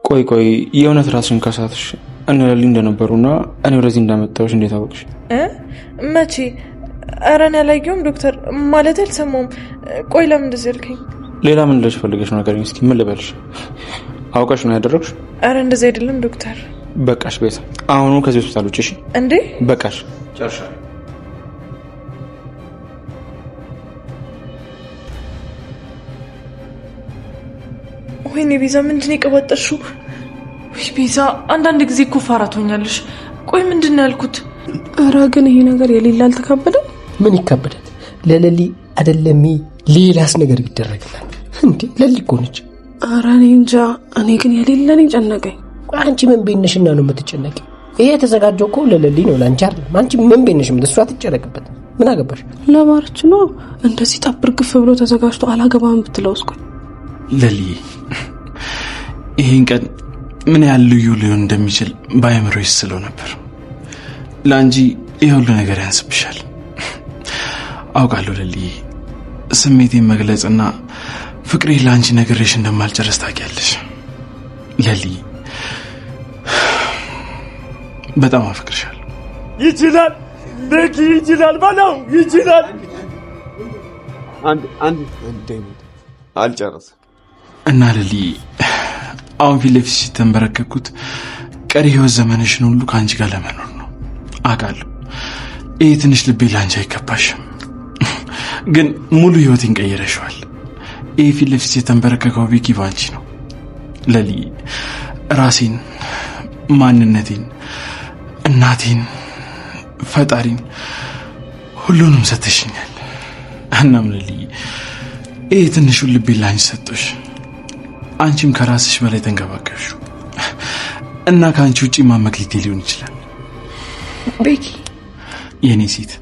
ቆይ ቆይ፣ የእውነት ራስሽን ከሳትሽ እነ ለሊ እንደነበሩና እኔ ወደዚህ እንዳመጣሁሽ እንዴት አወቅሽ? መቼ? ኧረ እኔ አላየሁም ዶክተር፣ ማለት አልሰማሁም። ቆይ ለምን እንደዚህ ያልከኝ? ሌላ ምን ልልሽ ፈልገሽ ነው? ንገሪኝ እስኪ፣ ምን ልበልሽ? አውቀሽ ነው ያደረግሽ? ኧረ እንደዚህ አይደለም ዶክተር። በቃሽ ቤዛ፣ አሁኑ ከዚህ ሆስፒታል ውጭ። እሺ? እንዴ በቃሽ፣ ጨርሻለሁ። ወይኔ ቤዛ፣ ምንድን ነው የቀባጠርሽው? ውይ ቤዛ፣ አንዳንድ ጊዜ እኮ ፋራ ትሆኛለሽ። ቆይ ምንድን ነው ያልኩት? ኧረ ግን ይሄ ነገር የሌለ አልተካበደም? ምን ይካበዳል? ለለሊ አይደለም ሌላስ ነገር ቢደረግላት እንዴ? ለሊ እኮ ነች። ኧረ እኔ እንጃ። እኔ ግን የሌለ እኔ ጨነቀኝ። አንቺ ምን ቤት ነሽና ነው የምትጨነቂው? ይሄ የተዘጋጀው እኮ ለለሊ ነው ለአንቺ አይደለም። አንቺ ምን ቤት ነሽ? እሷ ትጨነቅበት ምን አገባሽ? ለማርች ነው እንደዚህ ጠብር ግፍ ብሎ ተዘጋጅቶ አላገባም ብትለውስ? ቆይ ለሊ፣ ይህን ቀን ምን ያህል ልዩ ሊሆን እንደሚችል በአእምሮ ይስለው ነበር። ለአንቺ ይህ ሁሉ ነገር ያንስብሻል አውቃለሁ። ለሊ፣ ስሜቴን መግለጽና ፍቅሬ ለአንቺ ነግሬሽ እንደማልጨርስ ታውቂያለሽ። ለሊ፣ በጣም አፈቅርሻለሁ። ይችላል ቤኪ፣ ይችላል በለው፣ ይችላል። አልጨረስም። እና ለሊ፣ አሁን ፊት ለፊት ሲተንበረከኩት ቀሪ ህይወት ዘመንሽን ሁሉ ከአንቺ ጋር ለመኖር ነው። አውቃለሁ ይህ ትንሽ ልቤ ለአንቺ አይገባሽም፣ ግን ሙሉ ህይወቴን ቀይረሽዋል። ይህ ፊት ለፊት የተንበረከከው ቤኪ ባንቺ ነው። ለሊ፣ ራሴን፣ ማንነቴን፣ እናቴን፣ ፈጣሪን ሁሉንም ሰተሽኛል። እናም ለሊ፣ ይህ ትንሹን ልቤ ለአንቺ ሰጦሽ፣ አንቺም ከራስሽ በላይ ተንከባከብሽው እና ከአንቺ ውጪ መክሊቴ ሊሆን ይችላል። ቤኪ የኔ ሴት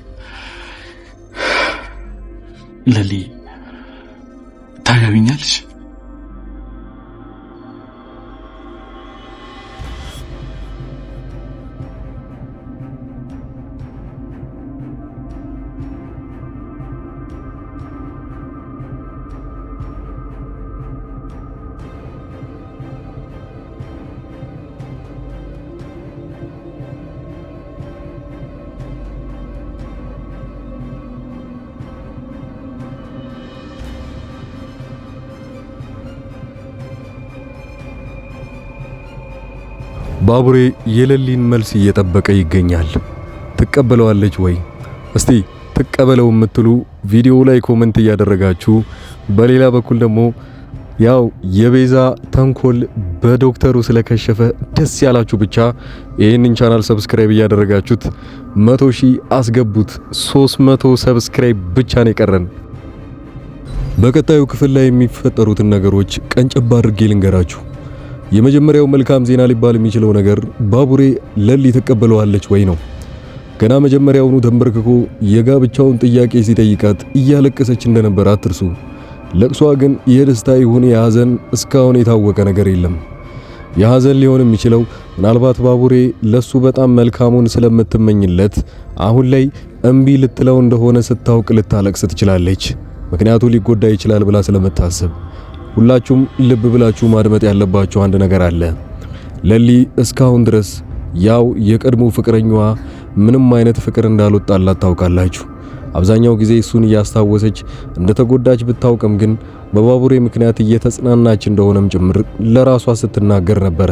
ለሊ፣ ታገቢኛለሽ? ባቡሬ የለሊን መልስ እየጠበቀ ይገኛል። ትቀበለዋለች ወይ? እስቲ ትቀበለው የምትሉ ቪዲዮ ላይ comment እያደረጋችሁ፣ በሌላ በኩል ደግሞ ያው የቤዛ ተንኮል በዶክተሩ ስለከሸፈ ደስ ያላችሁ ብቻ ይህንን channel subscribe እያደረጋችሁት 100,000 አስገቡት። 300 subscribe ብቻ ነው የቀረን። በቀጣዩ ክፍል ላይ የሚፈጠሩትን ነገሮች ቀንጨባ አድርጌ ልንገራችሁ። የመጀመሪያው መልካም ዜና ሊባል የሚችለው ነገር ባቡሬ ለሊ ትቀበለዋለች ወይ ነው። ገና መጀመሪያውኑ ተንበርክኮ የጋብቻውን ጥያቄ ሲጠይቃት እያለቀሰች እንደነበር አትርሱ። ለቅሷ ግን የደስታ ይሁን የሐዘን እስካሁን የታወቀ ነገር የለም። የሐዘን ሊሆን የሚችለው ምናልባት ባቡሬ ለሱ በጣም መልካሙን ስለምትመኝለት አሁን ላይ እምቢ ልትለው እንደሆነ ስታውቅ ልታለቅስ ትችላለች። ምክንያቱ ሊጎዳ ይችላል ብላ ስለምታስብ። ሁላችሁም ልብ ብላችሁ ማድመጥ ያለባችሁ አንድ ነገር አለ። ለሊ እስካሁን ድረስ ያው የቀድሞ ፍቅረኛዋ ምንም አይነት ፍቅር እንዳልወጣላት ታውቃላችሁ። አብዛኛው ጊዜ እሱን እያስታወሰች እንደተጎዳች ብታውቅም ግን በባቡሬ ምክንያት እየተጽናናች እንደሆነም ጭምር ለራሷ ስትናገር ነበረ።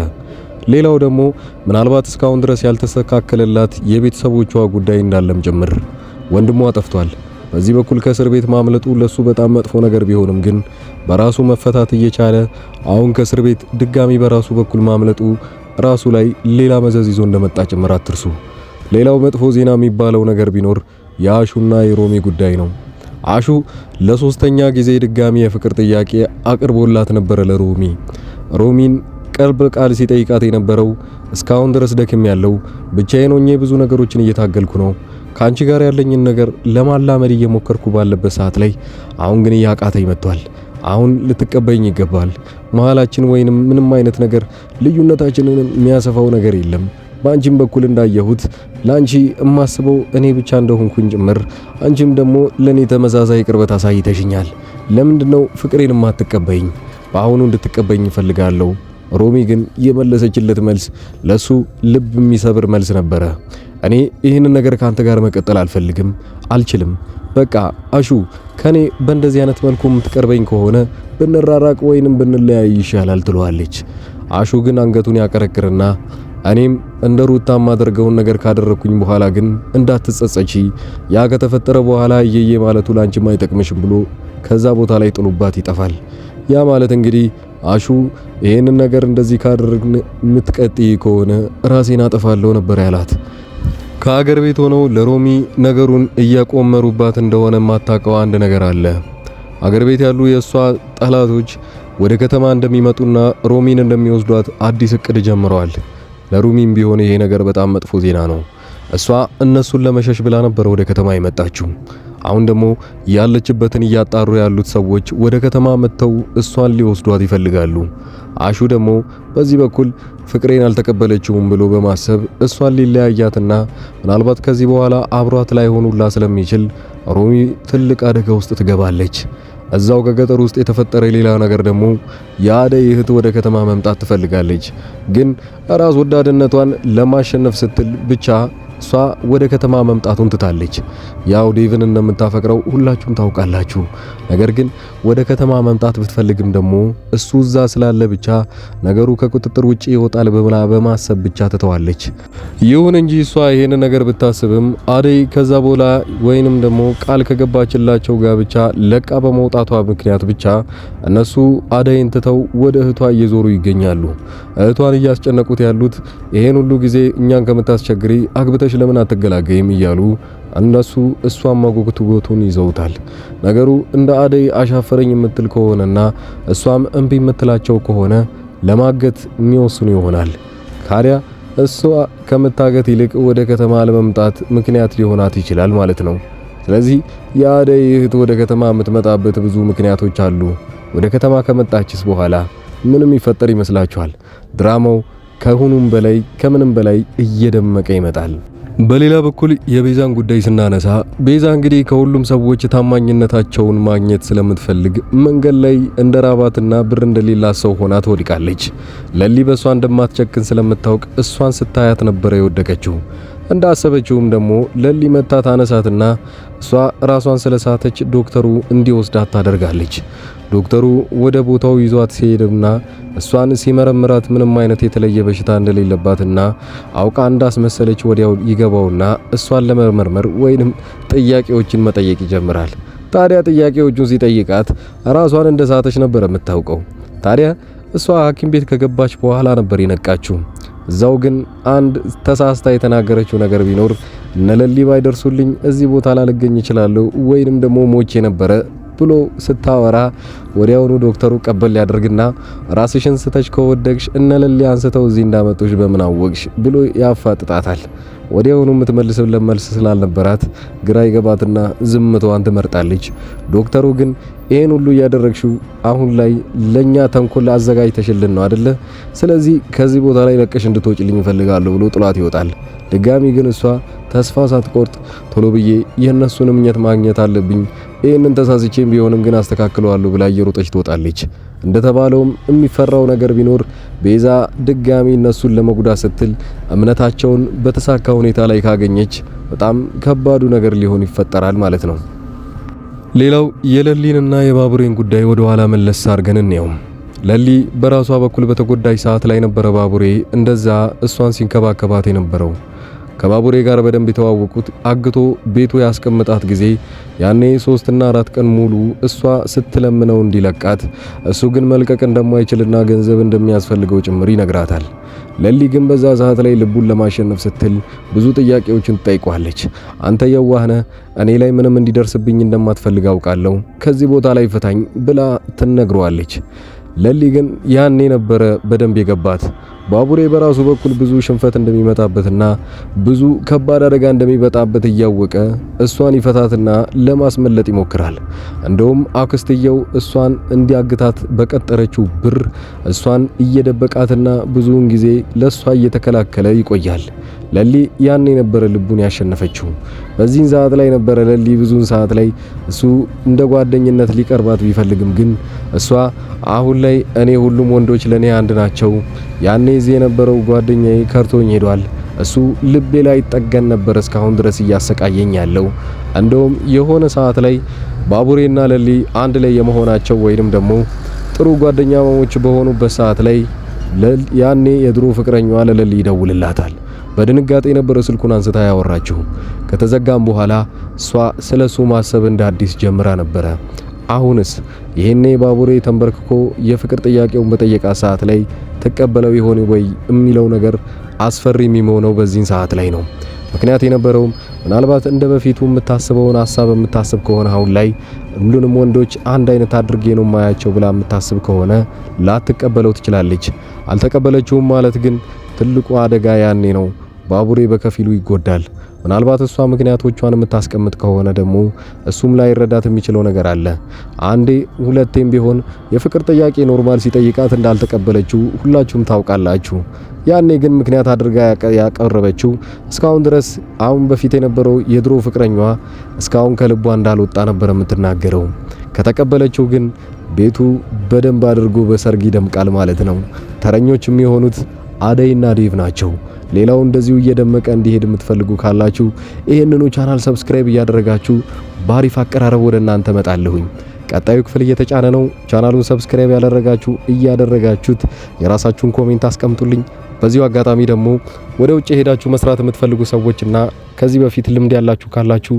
ሌላው ደግሞ ምናልባት እስካሁን ድረስ ያልተስተካከለላት የቤተሰቦቿ ጉዳይ እንዳለም ጭምር። ወንድሟ ጠፍቷል። በዚህ በኩል ከእስር ቤት ማምለጡ ለሱ በጣም መጥፎ ነገር ቢሆንም ግን በራሱ መፈታት እየቻለ አሁን ከእስር ቤት ድጋሚ በራሱ በኩል ማምለጡ ራሱ ላይ ሌላ መዘዝ ይዞ እንደመጣ ጭምር አትርሱ። ሌላው መጥፎ ዜና የሚባለው ነገር ቢኖር የአሹና የሮሚ ጉዳይ ነው። አሹ ለሶስተኛ ጊዜ ድጋሚ የፍቅር ጥያቄ አቅርቦላት ነበረ ለሮሚ። ሮሚን ቀልብ ቃል ሲጠይቃት የነበረው እስካሁን ድረስ ደክም ያለው ብቻዬን ሆኜ ብዙ ነገሮችን እየታገልኩ ነው፣ ካንቺ ጋር ያለኝን ነገር ለማላመድ እየሞከርኩ ባለበት ሰዓት ላይ አሁን ግን እያቃተኝ መጥቷል። አሁን ልትቀበይኝ ይገባል። መሀላችን ወይንም ምንም አይነት ነገር ልዩነታችንን የሚያሰፋው ነገር የለም። በአንቺም በኩል እንዳየሁት ለአንቺ እማስበው እኔ ብቻ እንደሆንኩኝ ጭምር አንቺም ደግሞ ለኔ ተመሳሳይ ቅርበት አሳይተሽኛል። ለምንድነው ፍቅሬን የማትቀበይኝ? በአሁኑ እንድትቀበይኝ እፈልጋለሁ። ሮሚ ግን የመለሰችለት መልስ ለሱ ልብ የሚሰብር መልስ ነበረ። እኔ ይህንን ነገር ካንተ ጋር መቀጠል አልፈልግም፣ አልችልም። በቃ አሹ ከኔ በእንደዚህ አይነት መልኩ የምትቀርበኝ ከሆነ ብንራራቅ ወይንም ብንለያይ ይሻላል ትለዋለች። አሹ ግን አንገቱን ያቀረቅርና እኔም እንደ ሩታ ማደርገውን ነገር ካደረኩኝ በኋላ ግን እንዳትጸጸቺ፣ ያ ከተፈጠረ በኋላ እየየ ማለቱ ላንቺም አይጠቅምሽም ብሎ ከዛ ቦታ ላይ ጥሎባት ይጠፋል። ያ ማለት እንግዲህ አሹ ይሄንን ነገር እንደዚህ ካደረግን የምትቀጥይ ከሆነ ራሴን አጠፋለሁ ነበር ያላት። ከሀገር ቤት ሆነው ለሮሚ ነገሩን እያቆመሩባት እንደሆነ የማታውቀው አንድ ነገር አለ። አገር ቤት ያሉ የእሷ ጠላቶች ወደ ከተማ እንደሚመጡና ሮሚን እንደሚወስዷት አዲስ እቅድ ጀምረዋል። ለሮሚም ቢሆን ይሄ ነገር በጣም መጥፎ ዜና ነው። እሷ እነሱን ለመሸሽ ብላ ነበር ወደ ከተማ የመጣችው። አሁን ደግሞ ያለችበትን እያጣሩ ያሉት ሰዎች ወደ ከተማ መጥተው እሷን ሊወስዷት ይፈልጋሉ። አሹ ደግሞ በዚህ በኩል ፍቅሬን አልተቀበለችውም ብሎ በማሰብ እሷን ሊለያያትና ምናልባት ከዚህ በኋላ አብሯት ላይሆኑላ ስለሚችል ሮሚ ትልቅ አደጋ ውስጥ ትገባለች። እዛው ከገጠር ውስጥ የተፈጠረ ሌላ ነገር ደግሞ የአደይ እህት ወደ ከተማ መምጣት ትፈልጋለች። ግን ራስ ወዳድነቷን ለማሸነፍ ስትል ብቻ እሷ ወደ ከተማ መምጣቱን ትታለች። ያው ዴቭን እንደምታፈቅረው ሁላችሁም ታውቃላችሁ። ነገር ግን ወደ ከተማ መምጣት ብትፈልግም ደግሞ እሱ እዛ ስላለ ብቻ ነገሩ ከቁጥጥር ውጪ ይወጣል ብላ በማሰብ ብቻ ትተዋለች። ይሁን እንጂ እሷ ይሄን ነገር ብታስብም አደይ ከዛ በኋላ ወይንም ደግሞ ቃል ከገባችላቸው ጋር ብቻ ለቃ በመውጣቷ ምክንያት ብቻ እነሱ አደይን ትተው ወደ እህቷ እየዞሩ ይገኛሉ። እህቷን እያስጨነቁት ያሉት ይሄን ሁሉ ጊዜ እኛን ከምታስቸግሪ አግብተሽ ለምን አትገላገይም እያሉ እነሱ እሷን ማጎትጎቱን ይዘውታል። ነገሩ እንደ አደይ አሻፈረኝ የምትል ከሆነና እሷም እምቢ የምትላቸው ከሆነ ለማገት የሚወስኑ ይሆናል። ታዲያ እሷ ከምታገት ይልቅ ወደ ከተማ ለመምጣት ምክንያት ሊሆናት ይችላል ማለት ነው። ስለዚህ የአደይ እህት ወደ ከተማ የምትመጣበት ብዙ ምክንያቶች አሉ። ወደ ከተማ ከመጣችስ በኋላ ምንም ይፈጠር ይመስላችኋል? ድራማው ከሁኑም በላይ ከምንም በላይ እየደመቀ ይመጣል። በሌላ በኩል የቤዛን ጉዳይ ስናነሳ ቤዛ እንግዲህ ከሁሉም ሰዎች ታማኝነታቸውን ማግኘት ስለምትፈልግ መንገድ ላይ እንደራባትና ብር እንደሌላ ሰው ሆና ትወድቃለች። ለሊ በሷ እንደማትጨክን ስለምታውቅ እሷን ስታያት ነበረ የወደቀችው። እንዳሰበችውም ደግሞ ለሊ መታ ታነሳትና እሷ ራሷን ስለሳተች ዶክተሩ እንዲወስዳት ታደርጋለች። ዶክተሩ ወደ ቦታው ይዟት ሲሄድና እሷን ሲመረምራት ምንም አይነት የተለየ በሽታ እንደሌለባትና አውቃ እንዳስመሰለች ወዲያው ይገባውና እሷን ለመመርመር ወይንም ጥያቄዎችን መጠየቅ ይጀምራል። ታዲያ ጥያቄዎቹን ሲጠይቃት ራሷን እንደሳተች ነበር የምታውቀው። ታዲያ እሷ ሐኪም ቤት ከገባች በኋላ ነበር የነቃችው። እዛው ግን አንድ ተሳስታ የተናገረችው ነገር ቢኖር እነ ለሊ ባይደርሱልኝ እዚህ ቦታ ላልገኝ እችላለሁ ወይንም ደግሞ ሞቼ ነበረ ብሎ ስታወራ ወዲያውኑ ዶክተሩ ቀበል ያደርግና ራስሽን ስተሽ ከወደቅሽ እነ ለሊ አንስተው እዚህ እንዳመጡሽ በምን አወቅሽ ብሎ ያፋጥጣታል። ወዲያውኑ የምትመልስለት መልስ ስላልነበራት ግራ ይገባትና ዝምታዋን ትመርጣለች። ዶክተሩ ግን ይሄን ሁሉ እያደረግሽው አሁን ላይ ለኛ ተንኮል አዘጋጅተሽልን ነው አይደለ? ስለዚህ ከዚህ ቦታ ላይ ለቀሽ እንድትወጪልኝ እፈልጋለሁ ብሎ ጥሏት ይወጣል። ድጋሚ ግን እሷ ተስፋ ሳትቆርጥ ቶሎ ብዬ የእነሱን እምነት ማግኘት አለብኝ፣ ይህንን ተሳስቼም ቢሆንም ግን አስተካክለዋለሁ ብላ እየሮጠች ትወጣለች። እንደተባለውም የሚፈራው ነገር ቢኖር ቤዛ ድጋሚ እነሱን ለመጉዳት ስትል እምነታቸውን በተሳካ ሁኔታ ላይ ካገኘች በጣም ከባዱ ነገር ሊሆን ይፈጠራል ማለት ነው። ሌላው የለሊንና የባቡሬን ጉዳይ ወደ ኋላ መለስ አድርገን እንየው። ለሊ በራሷ በኩል በተጎዳች ሰዓት ላይ ነበረ ባቡሬ እንደዛ እሷን ሲንከባከባት የነበረው። ከባቡሬ ጋር በደንብ የተዋወቁት አግቶ ቤቱ ያስቀምጣት ጊዜ ያኔ 3 እና 4 ቀን ሙሉ እሷ ስትለምነው እንዲለቃት እሱ ግን መልቀቅ እንደማይችልና ገንዘብ እንደሚያስፈልገው ጭምር ይነግራታል። ለሊ ግን በዛ ሰዓት ላይ ልቡን ለማሸነፍ ስትል ብዙ ጥያቄዎችን ትጠይቋለች። አንተ የዋህ ነህ፣ እኔ ላይ ምንም እንዲደርስብኝ እንደማትፈልግ አውቃለሁ፣ ከዚህ ቦታ ላይ ፍታኝ ብላ ትነግረዋለች። ለሊ ግን ያኔ ነበረ በደንብ የገባት። ባቡሬ በራሱ በኩል ብዙ ሽንፈት እንደሚመጣበትና ብዙ ከባድ አደጋ እንደሚበጣበት እያወቀ እሷን ይፈታትና ለማስመለጥ ይሞክራል። እንደውም አክስትየው እሷን እንዲያግታት በቀጠረችው ብር እሷን እየደበቃትና ብዙውን ጊዜ ለሷ እየተከላከለ ይቆያል። ለሊ ያን የነበረ ልቡን ያሸነፈችው በዚህን ሰዓት ላይ ነበረ። ለሊ ብዙውን ሰዓት ላይ እሱ እንደ ጓደኝነት ሊቀርባት ቢፈልግም ግን እሷ አሁን ላይ እኔ ሁሉም ወንዶች ለኔ አንድ ናቸው፣ ያኔ እዚህ የነበረው ጓደኛዬ ከርቶኝ ሄዷል፣ እሱ ልቤ ላይ ጠገን ነበር እስካሁን ድረስ እያሰቃየኝ ያለው። እንደውም የሆነ ሰዓት ላይ ባቡሬና ለሊ አንድ ላይ የመሆናቸው ወይንም ደግሞ ጥሩ ጓደኛሞች በሆኑበት ሰዓት ላይ ያኔ የድሮ ፍቅረኛዋ ለለሊ ይደውልላታል። በድንጋጤ የነበረ ስልኩን አንስታ ያወራችው። ከተዘጋም በኋላ እሷ ስለሱ ማሰብ እንደ አዲስ ጀምራ ነበረ። አሁንስ ይሄኔ ባቡሬ ተንበርክኮ የፍቅር ጥያቄውን በጠየቃት ሰዓት ላይ ተቀበለው ይሆን ወይ የሚለው ነገር አስፈሪ የሚሆነው በዚህን ሰዓት ላይ ነው። ምክንያት የነበረውም ምናልባት እንደ በፊቱ የምታስበውን ሀሳብ የምታስብ ከሆነ አሁን ላይ ሁሉንም ወንዶች አንድ አይነት አድርጌ ነው ማያቸው ብላ የምታስብ ከሆነ ላትቀበለው ትችላለች። አልተቀበለችውም ማለት ግን ትልቁ አደጋ ያኔ ነው። ባቡሬ በከፊሉ ይጎዳል። ምናልባት እሷ ምክንያቶቿን የምታስቀምጥ ከሆነ ደግሞ እሱም ላይረዳት የሚችለው ነገር አለ። አንዴ ሁለቴም ቢሆን የፍቅር ጥያቄ normal ሲጠይቃት እንዳልተቀበለችው ሁላችሁም ታውቃላችሁ። ያኔ ግን ምክንያት አድርጋ ያቀረበችው እስካሁን ድረስ አሁን በፊት የነበረው የድሮ ፍቅረኛዋ እስካሁን ከልቧ እንዳልወጣ ነበር የምትናገረው። ከተቀበለችው ግን ቤቱ በደንብ አድርጎ በሰርግ ይደምቃል ማለት ነው። ተረኞች የሚሆኑት አደይና ዴቭ ናቸው። ሌላው እንደዚሁ እየደመቀ እንዲሄድ የምትፈልጉ ካላችሁ ይህንኑ channel subscribe እያደረጋችሁ በአሪፍ አቀራረብ ወደ እናንተ መጣለሁኝ። ቀጣዩ ክፍል እየተጫነ ነው። ቻናሉን subscribe ያደረጋችሁ እያደረጋችሁት የራሳችሁን comment አስቀምጡልኝ። በዚሁ አጋጣሚ ደግሞ ወደ ውጭ ሄዳችሁ መስራት የምትፈልጉ ሰዎችና ከዚህ በፊት ልምድ ያላችሁ ካላችሁ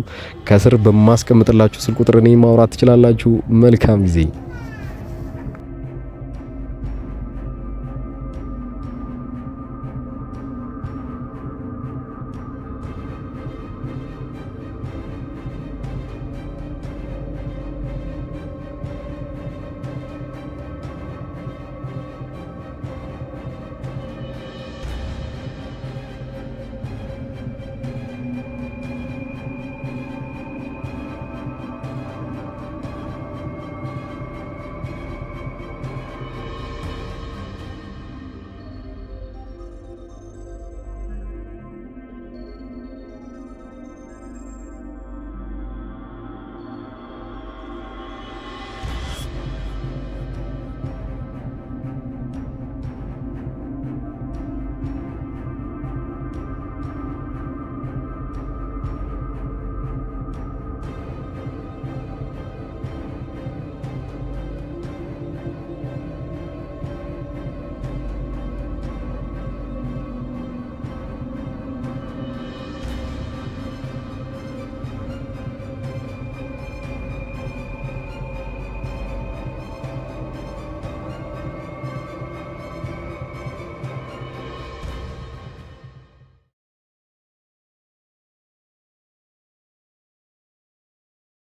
ከስር በማስቀምጥላችሁ ስልክ ቁጥር እኔ ማውራት ትችላላችሁ። መልካም ጊዜ።